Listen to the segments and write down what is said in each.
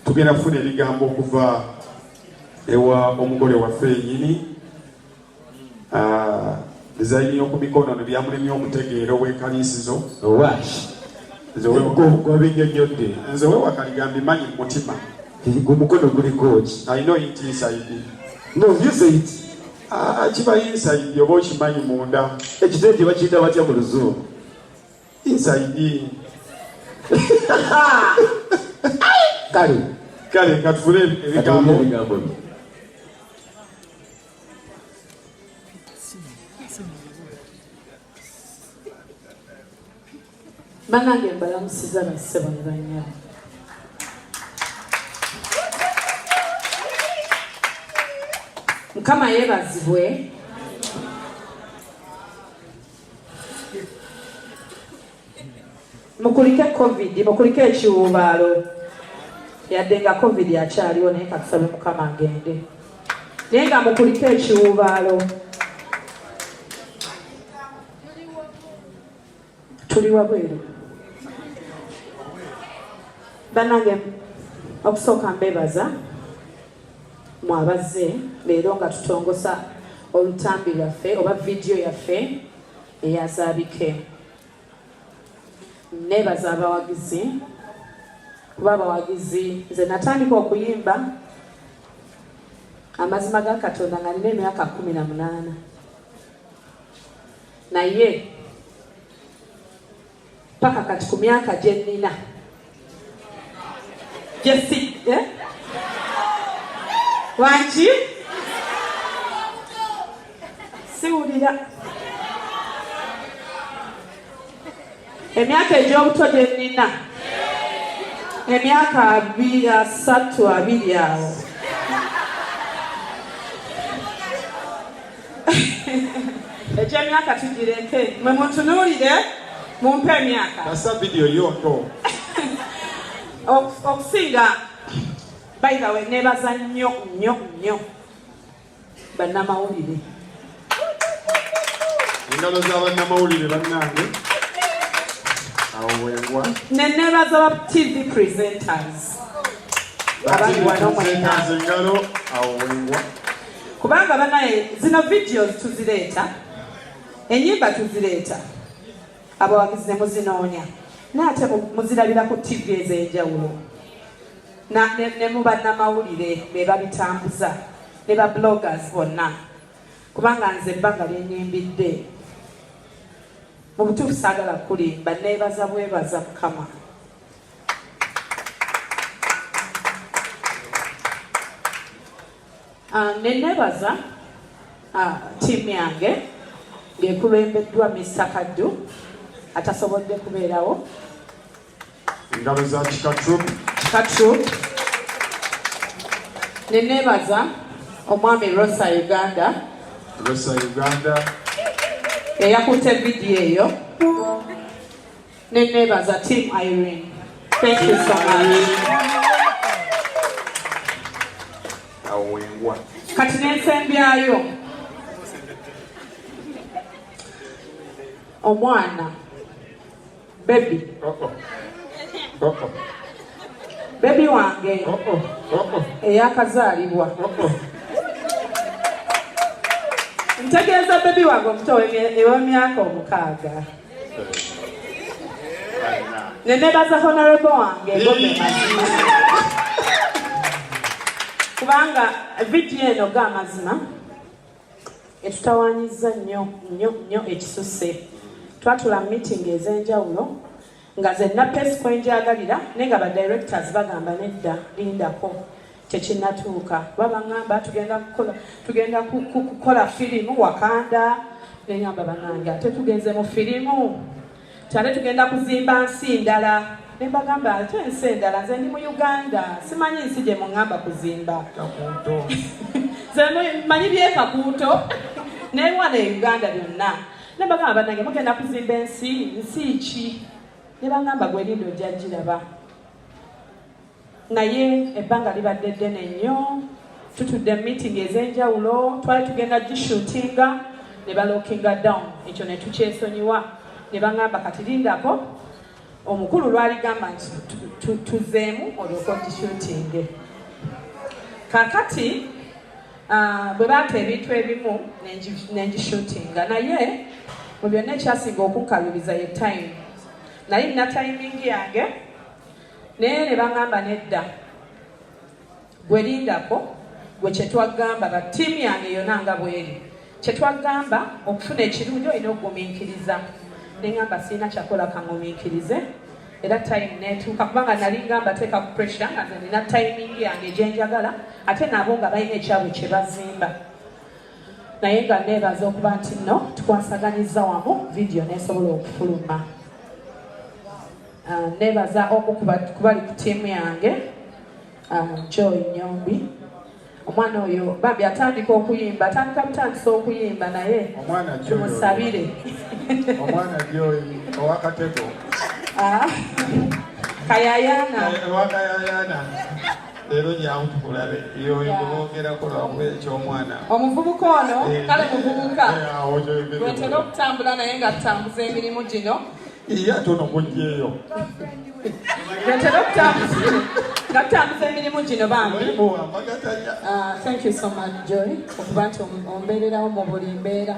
Tugenda kufuna ebigambo okuva ewa omugole waffe yenyini. Ah, dizayini y'oku mikono no byamulemye okutegeera ow'ekaliisizo. Gwabinyonyodde. Nze wewakaliga mbimanyi mu mutima. Omukono guliko ki? I know it inside. No, you say it. Ah, kiba inside oba okimanyi munda. Ekitengi bakiyita batya mu luzungu? Inside. Kale. Kale katufune ebigambo. Ebigambo. Banange mbalamusiza bassebo ne bannyabo. Mukama yeebazibwe. Mukulike covid, mukulike ekiwuubaalo. Yadde nga covid akyaliwo naye katusabe Mukama agende. Naye nga mukulike ekiwuubaalo. Tuli wabweru. Bannange okusooka mbebaza mwabazze leero nga tutongosa olutambi lwaffe oba vidiyo yaffe eya Zaabike. Nebaza abawagizi kuba abawagizi nze natandika okuyimba amazima ga Katonda nga nina emyaka 18 naye paka kati ku myaka gye nnina gyesi eh? Wangi siwulira emyaka egy'obuto gye nnina emyaka abiri asatu abiri awo egy'emyaka tugireke mwe muntunuulire mumpe emyaka. Kasa vidiyo yo nto. Okusinga by the way nebaza nnyo nnyo nnyo bannamawulire. Engalo za bannamawulire bannange awo wengwa. Ne nebaza ba TV presenters. Abali wano mwenna. Engalo awo wengwa. Kubanga banaye zino videos tuzireeta, ennyimba tuzireeta, abawagizi ne muzinoonya, naye ate muzirabira ku TV ez'enjawulo ne mu bannamawulire be babitambuza ne ba bloggers bonna, kubanga nze ebbanga lye nnyimbidde mu butuufu saagala kulimba, neebaza bwebaza Mukama. Ne nebaza ttiimu yange ng'ekulembeddwa Mr. Kaddu atasobodde kubeerawo. Engalo za Kika Troop. Kika Troop. Ne nebaza omwami Rosa Uganda. Rosa Uganda. Eyakutte vidiyo eyo. Ne nebaza Team Irene. Thank you so much. Awengwa. Kati n'ensembyayo omwana baby. Baby wange eyakazaalibwa. Ntegeeza baby wange omuto ow'emyaka 6. Ne nebaza honorable wange Gobe Mazima. Kubanga vidiyo eno ga mazima etutawaanyizza nnyo nnyo nnyo ekisusse. Twatula meeting ez'enjawulo nga zenna pace kwe njagalira, naye nga ba directors bagamba nedda lindako tekinnatuuka. Kuba baŋŋamba tugenda kukola firimu Wakanda, ne ŋŋamba bannange ate tugenze mu firimu, ate tugenda kuzimba nsi ndala. Ne mbagamba ate ensi endala, nze ndi mu Uganda, simanyi nsi gye muŋŋamba kuzimba. Kakuuto. Nze manyi by'ekakuuto n'ewana e Uganda byonna. Ne mbagamba bannange mugenda kuzimba ensi, nsi ki? Ne baŋŋamba gwe linda ojja giraba. Naye ebbanga libadde ddene nnyo, tutudde meeting ez'enjawulo, twali tugenda gishootinga ne balockinga down, ekyo ne tukyesonyiwa. Ne baŋŋamba kati lindako Omukulu lwaligamba nti tuzeemu olyoka ogishootinge. Kakati bwe baata ebintu ebimu nengishutinga, naye mu byonna ekyasinga okunkalubiza ye time. Nali nina timing yange, naye ne baŋŋamba nedda, gwe lindako. Gwe kyetwagamba ba ttiimu yange yonna nga bweri, kyetwagamba okufuna ekirungi olina okugumiikiriza. Neŋŋamba sirina kyakola, kaŋumiikirize. Era time netuuka, kubanga nali ngamba teeka ku pressure nga nze nina timing yange gyenjagala, ate nabo nga balina ekyabwe kye bazimba. Naye nga neebaza okuba nti nno tukwasaganyiza wamu, vidiyo nesobola okufuluma. Neebaza omu kubali ku ttiimu yange, Joy Nyombi. Omwana oyo bambi atandika okuyimba, atandika butandisa okuyimba, naye tumusabire. Omwana Joy owakatego. Ah, Kayayana. Owakayayana, leero jangu tukulabe. Yoyo gwe lwakuba ekyomwana. Omuvubuka ono. Kale muvubuka eh, gwetera okutambula naye nga tutambuza emirimu gino. Iye ate ono gwojjeeyo. Gwetera nga tutambuza emirimu gino bambi. Ah, thank you so much, Joy, okuba nti ombeererawo mu buli mbeera.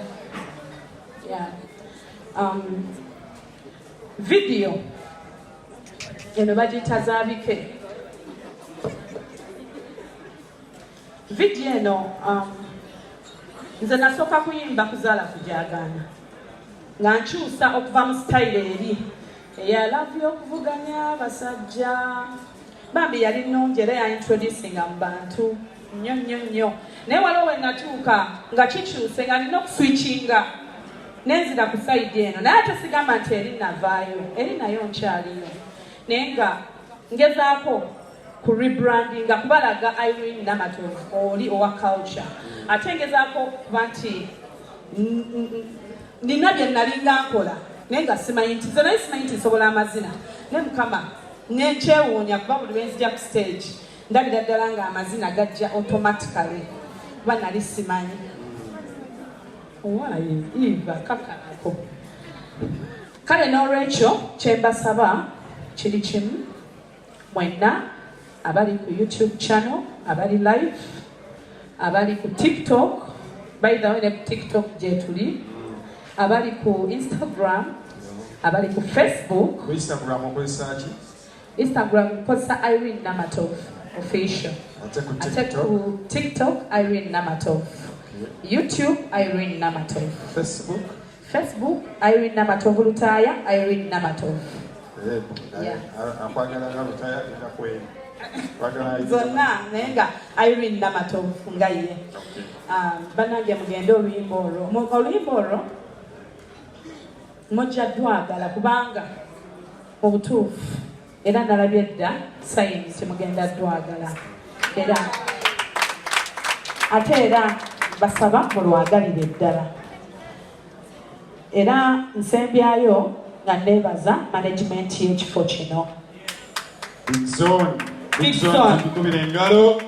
Video eno bagiyita Zaabike. Vidiyo eno, nze nasooka kuyimba Kuzaala Kujagaana, nga nkyusa okuva mu sitayiro eri eya love y'okuvuganya abasajja. Bambi yali nnungi era yaintroducinga mu bantu nnyo nnyo nnyo, naye waliwo we natuuka nga kikyuse, nga nina okuswitchinga nenzira ku side eno. Naye ate sigamba nti eri navaayo, eri nayo nkyaliyo, naye nga ngezaako ku rebrandinga kubalaga Irene Namatovu oli owa culture. Ate ngezaako kuba nti nina bye nalinga nkola, naye nga simanyi nti nze naye simanyi nti nsobola amazina. Naye Mukama nenkyewuunya, kuba buli lwenzija ku stage ndabira ddala nga amazina gajja automatically, kuba nali simanyi. Owaaye Eva kakanako. Kale n'olwekyo kyembasaba kiri kimu, mwenna abali ku YouTube channel, abali live, abali ku TikTok, by the way ne ku TikTok gyetuli, abali ku Instagram, abali ku Facebook. Ku Instagram okozesa ki? Instagram nkozesa Irene Namatov Official. Ate ku Ate TikTok? Ku TikTok Irene Namatov, YouTube Irene Namatov. Facebook? Facebook Irene Namatov Lutaaya, Irene Namatov. Yeah. Akwagala nga Lutaaya agenda kweri. Zonna, naye nga Irene Namatov nga ye. Bannange mugende, oluyimba olwo, oluyimba olwo mujja dwagala, kubanga mu butuufu era nalabye dda signs mugenda dwagala. Era ate era basaba mulwagalire ddala. Era nsembyayo nga neebaza management y'ekifo kino. Big Zone. Big Big Zone. Zone. Tukubira engalo.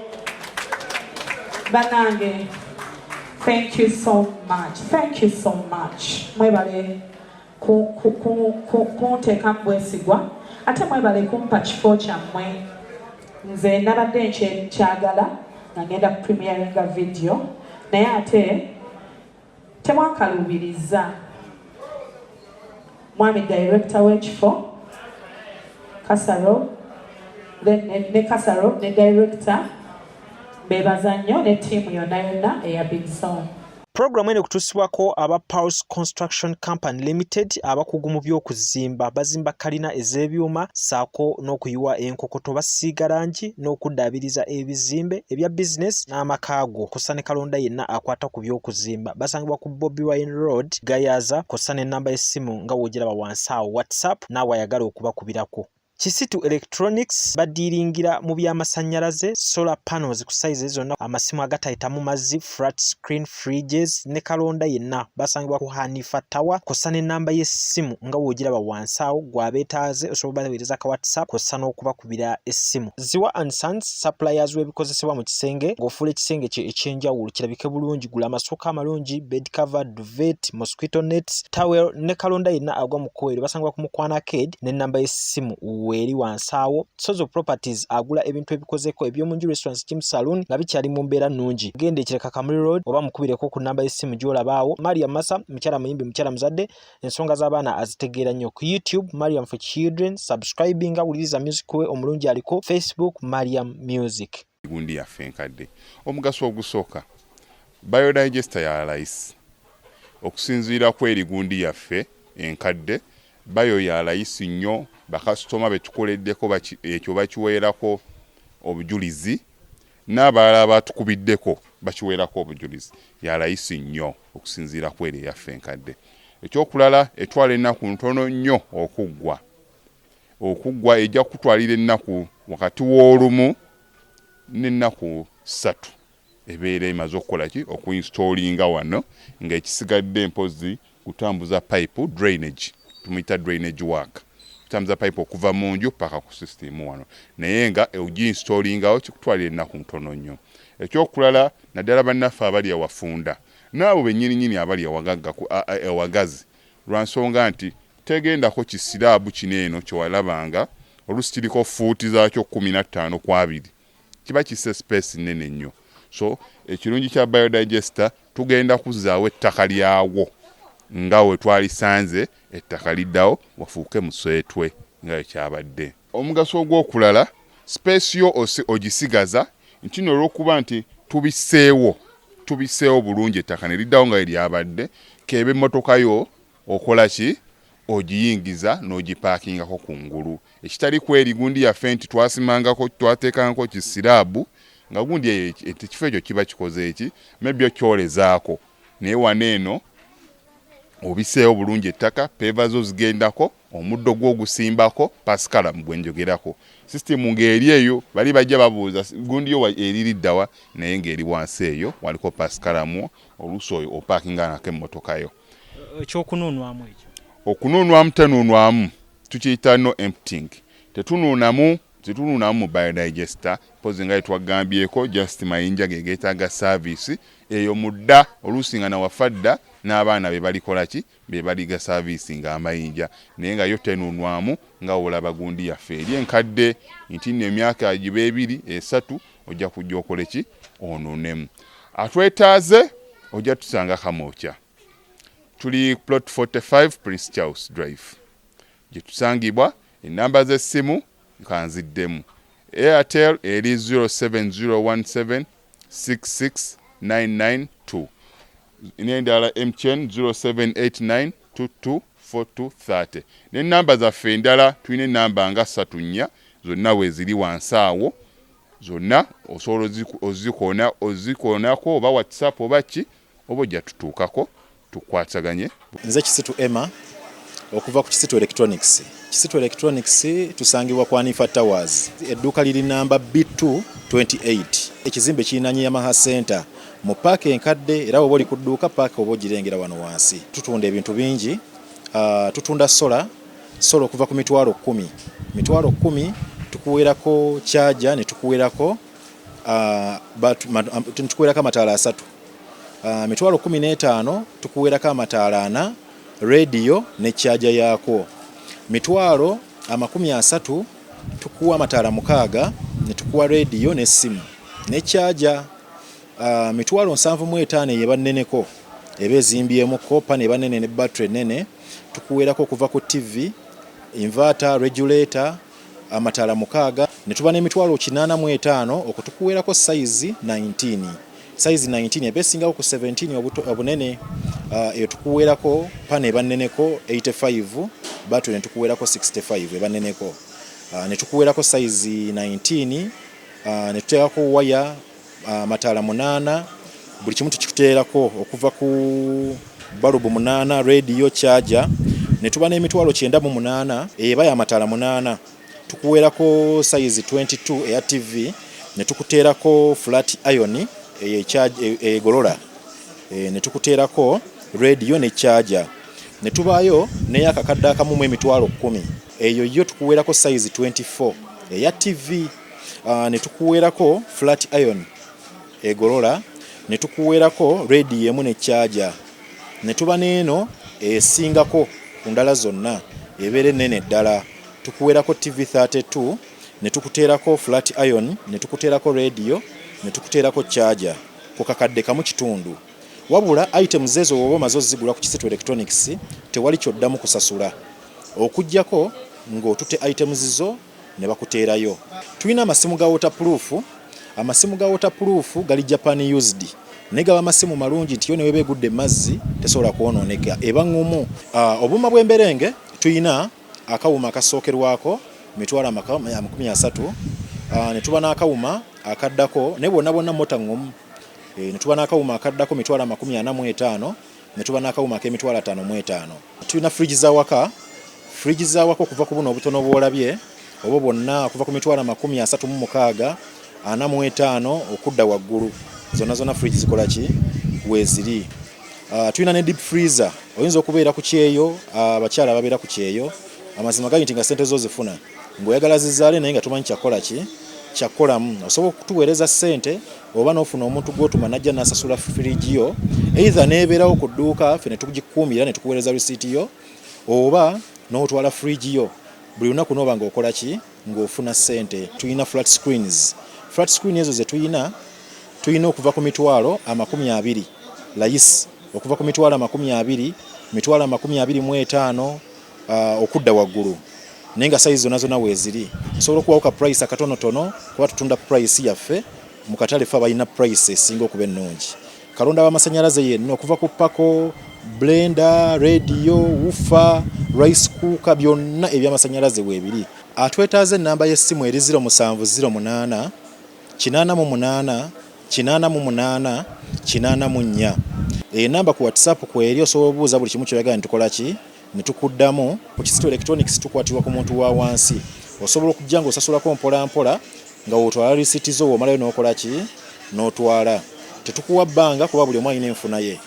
Banange, thank you so much, thank you so much. Mwebale kunteekamu bwesigwa, ate mwebale kumpa kifo kyammwe. Nze nabadde nkyagala nga ngenda ku premieringa video, naye ate temwakaluubiriza. Mwami director w'ekifo Kasaro, then ne Kasaro ne director, bebaza nnyo ne ttiimu yonna yonna eya Big Zone. Pulogulaamu eno ekutuusibwako aba Pulse Construction Company Limited, abakugu mu by'okuzimba. Bazimba kalina ez'ebyuma ssaako n'okuyiwa enkokoto, basiiga langi n'okuddaabiriza ebizimbe ebya bizinesi n'amaka go, kw'ossa ne kalonda yenna akwata ku by'okuzimba. Basangibwa ku Bobi Wine Road, Gayaza, kw'ossa n'ennamba y'essimu nga w'ogiraba wansi awo, WhatsApp naawe ayagala okubakubirako. Kisitu Electronics badiiringira mu by'amasannyalaze, solar panels ku sayizi zonna, amasimu agatayitamu mazzi, flat screen, fridges ne kalonda yenna. Basangibwa ku Hanifa Tower, kw'ossa n'ennamba y'essimu nga w'ogiraba wansi awo. Gw'abeetaaze osobola baweereza ka WhatsApp kw'ossa n'okubakubira essimu. Ziwa and Sons, suppliers w'ebikozesebwa mu kisenge, ng'ofuula ekisenge kye eky'enjawulo kirabike bulungi. Gula amasuuka amalungi, bed cover, duvet, mosquito nets, towel ne kalonda yenna agwa mu kkoweero. Basangibwa ku Mukwana Arcade n'ennamba y'essimu weeri wansi awo. Sozo Properties agula ebintu ebikozeko eby'omunju, restaurants, gym, saloon nga bikyali mu mbeera nnungi. Genda ekireka Kamuli Road oba mukubireko ku nnamba y'essimu gy'olaba awo. Mariam Masa, mukyala muyimbi, mukyala muzadde, ensonga z'abaana azitegeera nnyo. Ku YouTube, Mariam for Children, subscribinga, wuliriza music we omulungi aliko. Facebook, Mariam Music. Gundi yaffe enkadde, omugaso ogusooka, biodigester ya layisi okusinziira ku eri gundi yaffe enkadde. Bio ya layisi nnyo, bakasitoma betukoleddeko ekyo bakiweerako obujulizi, n'abalala batukubiddeko bakiweerako obujulizi. Ya layisi nnyo okusinziira ku eri eyaffe enkadde. Ekyokulala, etwala ennaku ntono nnyo okuggwa. Okuggwa ejja kutwalira ennaku wakati w'olumu n'ennaku 3, ebeera emaze okukola ki? Okuinstallinga wano, ng'ekisigadde mpozi kutambuza pipe, drainage, tumuyita drainage work, kutambuza pipe okuva mu nju paka ku system wano, naye nga oginstallingawo kikutwalira ennaku ntono nnyo. Ekyokulala, naddala bannaffe abali awafunda n'abo bennyininyini abali awagagga awagazi, lwa nsonga nti tegendako kislab kino eno kyewalabanga oluusi kiriko fuuti zaakyo 15 ku 20, kiba kisse space nene nnyo. So ekirungi kya biodigester, tugenda kuzzaawo ettaka lyawo nga we twalisanze, ettaka liddawo wafuuke museetwe nga we kyabadde. Omugaso ogw'okulala, space yo ogisigaza nti nno olw'okuba nti tubisseewo bulungi, ettaka ne liddawo nga we lyabadde, keeba emmotoka yo okola ki? Ogiyingiza n'ogipaakingako kungulu, ekitali kweri gundi yaffe nti twasimangako, twateekangako kislab, nga gundi eyo ekifo ekyo kiba kikoze eki maybe okyolezaako. Naye wano eno obiseewo bulungi ettaka, paver zo zigendako, omuddo gwo ogusimbako, pascalam gwe njogerako, system ng'eri eyo. Bali bajja babuuza gundi yo eririddawa, naye ng'eri wansi eyo waliko pascalam, oluusi oyo opaakinga nako emmotoka yo. Ekyokunuunwamu ekyo? Okunuunwamu, tenuunwamu, tukiyita no emptying. Tetunuunamu, tetunuunamu mu biodigester, mpozi nga yetwagambyeko, just mayinja ge geetaaga service eyo mudda, oluusi nga nawafa dda n'abaana be balikola ki, be baliga service nga amayinja, naye nga yo tenuunwamu nga olaba gundi yaffe eri enkadde nti nno emyaka giba 2, 3 ojja kujja okole ki? Onuunemu. Atwetaaze ojja tusanga Kamwokya, tuli plot 45 Prince Charles Drive gye tusangibwa. Enamba z'essimu nkanziddemu: Airtel eri 07017 66992, n'endala MTN 0789 224230. N'enamba zaffe endala, tulina enamba nga ssatu, nnya, zonna weeziri wansi awo, zonna osobola ozikoonako oba WhatsApp oba ki, oba ojja tutuukako tukwataganye. Nze Kisitu Emma okuva ku Kisitu Electronics. Kisitu Electronics tusangibwa ku Anifa Towers, edduuka liri namba B228, ekizimbe kirinanye Yamaha Center mu paaka enkadde, era oba oli ku dduuka paaka oba ogirengera wano wansi. Tutunda ebintu bingi, tutunda solar, solar okuva ku 100,000, 100,000 tukuweerako charger ne tukuweerako tukuweerako amataala asatu. 15,000 tukuweerako amataala ana, rediyo ne charger yaakwo. 300,000 tukuwa amataala mukaaga ne tukuwa rediyo n'essimu ne charger. 75,000 eyo eba nneneko, eba ezimbyemu copper neba nene ne battery ennene, tukuweerako okuva ku TV, inverter, regulator, amataala mukaaga. Ne tuba n'805,000 okwo tukuweerako size 19, size 19 eba esingako ku 17 obunene. Eyo tukuweerako panel eba nneneko 85, battery ne tukuweerako 65, eba nneneko. Ne tukuweerako size 19, ne tuteekako waya, amataala munaana, buli kimu tukikuteerako okuva ku balubu munaana, rediyo, charger. Ne tuba n'98,000, eba y'amataala munaana. Tukuweerako sayizi 22 eya TV ne tukuteerako flat iron egolola, ne tukuteerako radio ne charger. Ne tubaayo n'eyakakadde akamu mu 10,000. Eyo yo tukuweerako sayizi 24 eya TV, ne tukuweerako flat iron egolola, ne tukuweerako radio emu ne charger. Ne tuba n'eno esingako ku ndala zonna, ebeera ennene ddala. Tukuweerako TV 32, ne tukuteerako flat iron, ne tukuteerako radio, ne tukuteerako charger ku 1,500. Wabula items ezo bw'oba omaze ozigula ku Kisitu Electronics, tewali kyoddamu kusasula okuggyako ng'otute items zo ne bakuteerayo. Tulina amasimu ga waterproof. Amasimu ga waterproof gali Japan used, naye gaba masimu malungi nti yo ne weba egudde mazzi tesobola kwonooneka, eba ŋŋumu. Obuuma bw'emberenge, tulina akawuma akasookerwako 30,000, ne tuba n'akawuma akaddako, naye bwonna bwonna mota ŋŋumu, ne tuba n'akawuma akaddako 45,000, ne tuba n'akawuma ak'emitwalo 55. Tulina fridge za waka. Fridge za waka okuva ku buno obutono bw'olabye oba bwonna, okuva ku 36,000, 45 okudda waggulu, zonna zonna fridge zikola ki, weeziri. Tulina ne deep freezer. Oyinza okubeera ku kyeyo, abakyala ababeera ku kyeyo, amazima gali nti nga sente zo zifuna ng'oyagala zizaale, naye nga tomanyi kyakukola ki kyakukolamu. Osobola okutuweereza ssente oba n'ofuna omuntu gw'otuma najja n'asasula fridge yo, either n'ebeerawo ku dduuka, ffe ne tugikuumira ne tukuweereza risiiti yo, oba n'otwala fridge yo buli lunaku n'oba ng'okola ki, ng'ofuna ssente. Tulina flat screens. Flat screen ezo ze tulina, tulina okuva ku 20,000 layisi, okuva ku 20,000, 25,000 okudda waggulu, naye nga sayizi zonna zonna weeziri. Nsobola okuwawo ka price akatonotono kuba tutunda price yaffe mu katale. Fe abalina price esinga okuba ennungi, kalonda w'amasannyalaze yenna, okuva ku pako, blender, radio, woofer, rice cooker, byonna ebyamasannyalaze weebiri. Atwetaaza, ennamba y'essimu eri 0708 88 88 84. Enamba ku WhatsApp kweri, osobola obuuza buli kimu kyoyagala netukola ki, netukuddamu. Ku Kisitu Electronics tukwatirwa ku muntu wa wansi. Osobola okujja ng'osasulako mpola mpola, nga wotwala risiti zo, womalayo n'okola ki, n'otwala. Tetukuwa bbanga kuba buli omu alina enfuna ye.